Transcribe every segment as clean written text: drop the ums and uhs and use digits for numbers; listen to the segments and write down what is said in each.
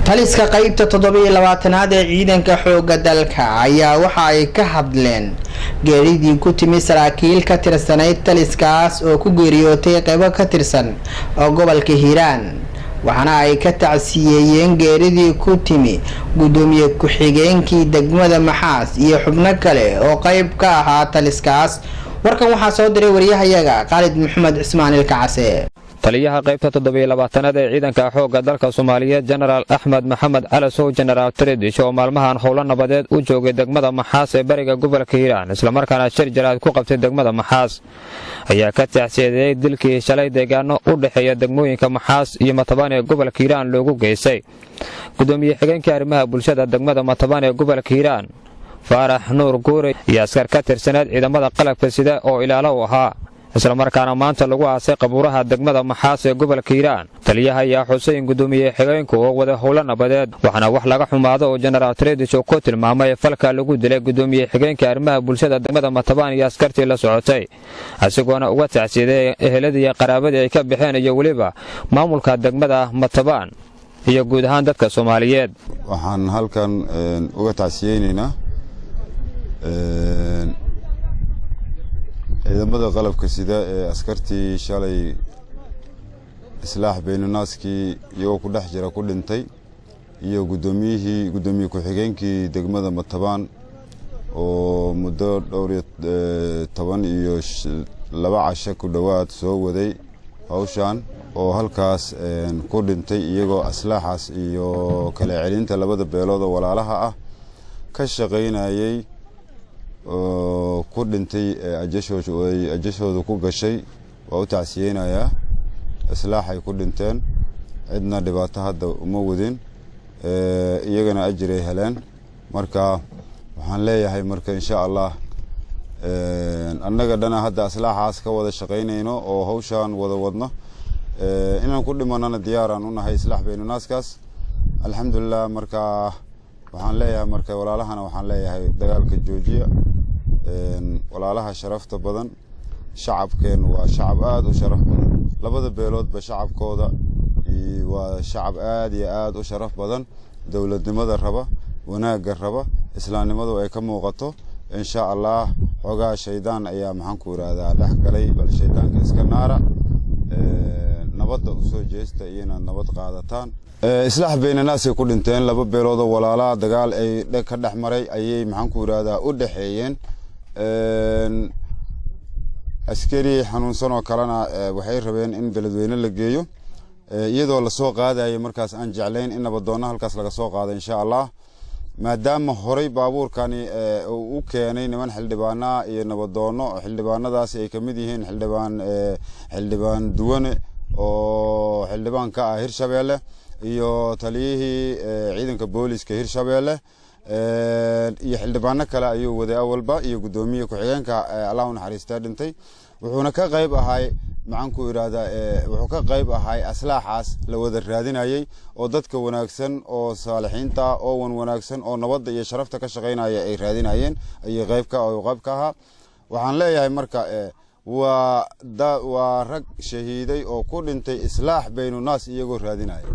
Taliska qaybta 27aad ee ciidanka xoogga dalka ayaa waxa ay ka hadleen geeridii ku timi saraakiil ka tirsanayd taliskaas oo ku geeriyootay qaybo ka tirsan oo gobolka Hiiraan, waxaana ay ka tacsiyeeyeen geeridii ku timi guddoomiye ku-xigeenkii degmada Maxaas iyo xubno kale oo qayb ka ahaa taliskaas. Warkan waxaa soo diray wariyahayaga Khaalid Maxamed Cismaan Ilkacase. Taliyaha qaybta 27aad ee ciidanka xoogga dalka Soomaaliyeed, Jenaraal Axmed Maxamed Calasow, Jenaraal Tredish, oo maalmahan howlo nabadeed u joogay degmada Maxaas ee bariga gobolka Hiiraan, islamarkaana shir jaraa'id ku qabtay degmada Maxaas, ayaa ka tacsiyadeeyey dilkii shalay deegaano u dhexeeya degmooyinka Maxaas iyo Matabaan ee gobolka Hiiraan loogu geystay gudoomiye xigeenkii arrimaha bulshada degmada Matabaan ee gobolka Hiiraan, Faarax Nuur Guure, iyo askar ka tirsaneed ciidamada qalabka sida oo ilaalo u ahaa, islamarkaana maanta lagu aasay qabuuraha degmada Maxaas ee gobolka Hiiraan. Taliyaha ayaa xusay in gudoomiye xigeenku oo wada howlo nabadeed, waxaana wax laga xumaado oo Jenaraal Tredish oo ku tilmaamay falka lagu dilay gudoomiye xigeenka arrimaha bulshada degmada Matabaan iyo askartii la socotay, isagoona uga tacsiiday eheladii iyo qaraabadii ay ka baxeen iyo weliba maamulka degmada Matabaan iyo guud ahaan dadka Soomaaliyeed. Waxaan halkan uga tacsiyeynaynaa ciidamada qalabka sida ee askartii shalay islaax beynunaaskii iyagoo ku dhex jira ku dhintay iyo guddoomiyihii, guddoomiye ku-xigeenkii degmada Matabaan oo muddo dhowr iyo 12 casho ku dhowaad soo waday hawshan oo halkaas ku dhintay, iyagoo islaaxaas iyo kala celinta labada beelood oo walaalaha ah ka shaqaynayay oo ku dhintay ay ajashooda ku gashay. Waa u tacsiyeynayaa. Islaaxay ku dhinteen, cidna dhibaato hadda uma wadin, iyagana ajiray heleen. Marka waxaan leeyahay, marka insha Allah annaga dhana hadda islaaxaas ka wada shaqaynayno oo hawshaan wada wadno, inaan ku dhimanana diyaaraan u nahay islaax beynunaaskaas, alxamdulilah. Marka waxaan leeyahay, marka walaalahana waxaan leeyahay, dagaalka joojiya. Walaalaha sharafta badan, shacabkeennu waa shacab aada u sharaf badan. Labada beeloodba shacabkooda waa shacab aada iyo aada u sharaf badan, dowladnimada raba, wanaagga raba, islaamnimadu ay ka muuqato. Insha Allah xoogaa shaydaan ayaa, maxaan ku irahdaa, dhex galay, bal shaydaanka iska naara, nabadda usoo jeesta iyo inaad nabad qaadataan. Islaax beynanaasay ku dhinteen. Laba beeloodoo walaalaa dagaal ay ka dhex maray ayay, maxaan ku irahdaa, u dhexeeyeen. Askari xanuunsan oo kalena waxay rabeen in Beledweyne la geeyo, iyadoo lasoo qaadayo markaas aan jeclayn in nabadoonna halkaas laga soo qaado, insha Allah, maadaama horey baabuurkani uu u keenay niman xildhibaanaa iyo nabadoonno. Xildhibaanadaasi ay kamid yihiin xildhibaan Duwane oo xildhibaan ka ah Hirshabeelle iyo taliyihii ciidanka booliska Hirshabeelle iyo xildhibaano kale ayuu waday awalba, iyo guddoomiye ku-xigeenka, Allah u naxariistaa, dhintay. Wuxuuna ka qayb ahay, maxaan ku idhahdaa, wuxuu ka qayb ahay aslaaxaas la wada raadinayay oo dadka wanaagsan oo saalixiinta oo wan wanaagsan oo nabadda iyo sharafta ka shaqaynaya ay raadinayeen ayay qayb ka ahaa. Waxaan leeyahay marka waa rag shahiiday oo ku dhintay islaax baynunaas iyagoo raadinaya.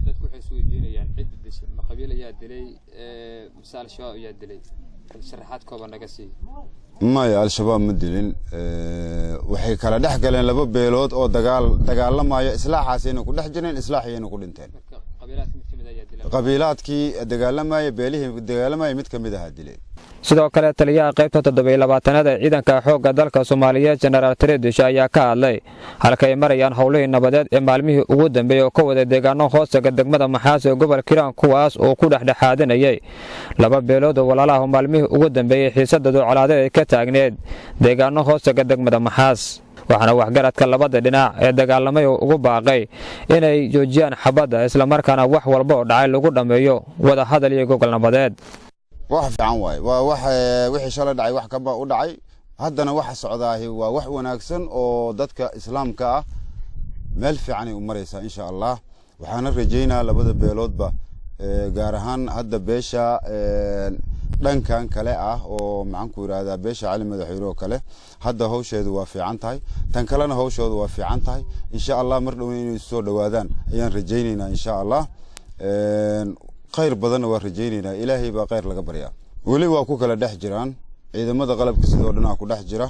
Dadku waxay isweydiinayaan cidda dishay, ma qabiil ayaa dilay mise Al-Shabaab ayaa dilay? Sharaxaad kooban naga sii. Maya, Al-Shabaab ma dilin. Waxay kala dhex galeen laba beelood oo dagaalamaya, islaaxaasayna ku dhex jireen, islaaxayayna ku dhinteen. Qabiilaadkii dagaalamaya, beelihii dagaalamaya mid ka mid ahaa dileen. Sidoo kale taliyaha qaybta 27aad ee ciidanka xoogga dalka Soomaaliyeed, Jenaraal Tredish, ayaa ka hadlay halka ay marayaan howlihii nabadeed ee maalmihii ugu dambeeyey oo ka wada deegaano hoostaga degmada Maxaas ee gobolka Hiiraan, kuwaas oo ku dhexdhexaadinayay laba beelood oo walaalaha maalmihii ugu dambeeyey xiisadadu colaadeed ay ka taagneed deegaano hoostaga degmada Maxaas, waxaana waxgaradka labada dhinac ee dagaalamay oo ugu baaqay inay joojiyaan xabadda, islamarkaana wax walba oo dhacay lagu dhammeeyo wada hadal iyo gogol nabadeed. Wax fiican waaye. Waa wax wixii shalay dhacay wax kaba u dhacay, haddana waxa socdaahi waa wax wanaagsan oo dadka islaamka ah meel fiicanay u maraysaa, insha Allah. Waxaana rajaynaa labada beeloodba, gaar ahaan hadda beesha dhankan kale ah oo, maxaan ku yidhahdaa, beesha Cali Madaxweyne oo kale, hadda hawsheedu waa fiican tahay, tan kalena hawshoodu waa fiican tahay. Insha Allah mar dhowna inay soo dhowaadaan ayaan rajaynaynaa, insha Allah. Khayr badanna waa rajaynaynaa, Ilaahay baa khayr laga baryaa. Weli waa ku kala dhex jiraan ciidamada qalabka sidoo dhanaa ku dhex jira.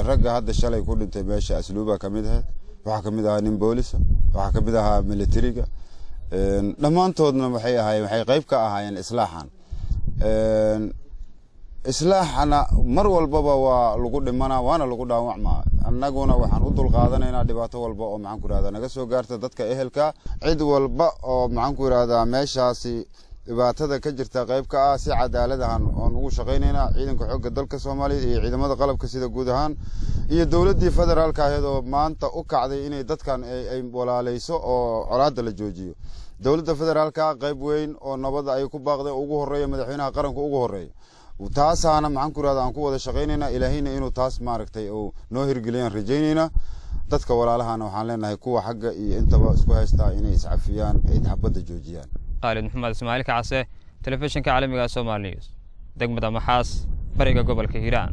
Ragga hadda shalay ku dhintay meesha asluubaa ka mid ahayd, waxaa ka mid ahaa nin boolisa, waxaa ka mid ahaa militariga. Dhammaantoodna waxay ahaayeen, waxay qayb ka ahaayeen islaaxan. Islaaxana mar walbaba waa lagu dhimanaa waana lagu dhaawacmaa. Annaguna waxaan u dulqaadanaynaa dhibaato walba oo, maxaan ku irahdaa, naga soo gaarta dadka ehelka, cid walba oo, maxaan ku irahdaa, meeshaasi dhibaatada ka jirta qayb ka ah. Si cadaaladahan oon ugu shaqaynaynaa ciidanka xoogga dalka Soomaaliyeed iyo ciidamada qalabka sida guud ahaan iyo dowladdii federaalka ahayd oo maanta u kacday inay dadkan ay walaaleyso oo colaadda la joojiyo. Dowladda federaalka qayb weyn oo nabadda ay ku baaqday ugu horreeya madaxweynaha qaranka ugu horreeya, taasaana, maxaan ku irahda, aan ku wada shaqaynaynaa. Ilaahayna inuu taas maaragtay uu noo hirgeliyaan rajaynaynaa. Dadka walaalahana waxaan leenahay, kuwa xagga iyo intaba isku haystaa, inay iscafiyaan, ay xabadda joojiyaan. Khaalid Maxamed Ismaaciil Kacase, telefishinka caalamiga Somaali News, degmada Maxaas, bariga gobolka Hiiraan.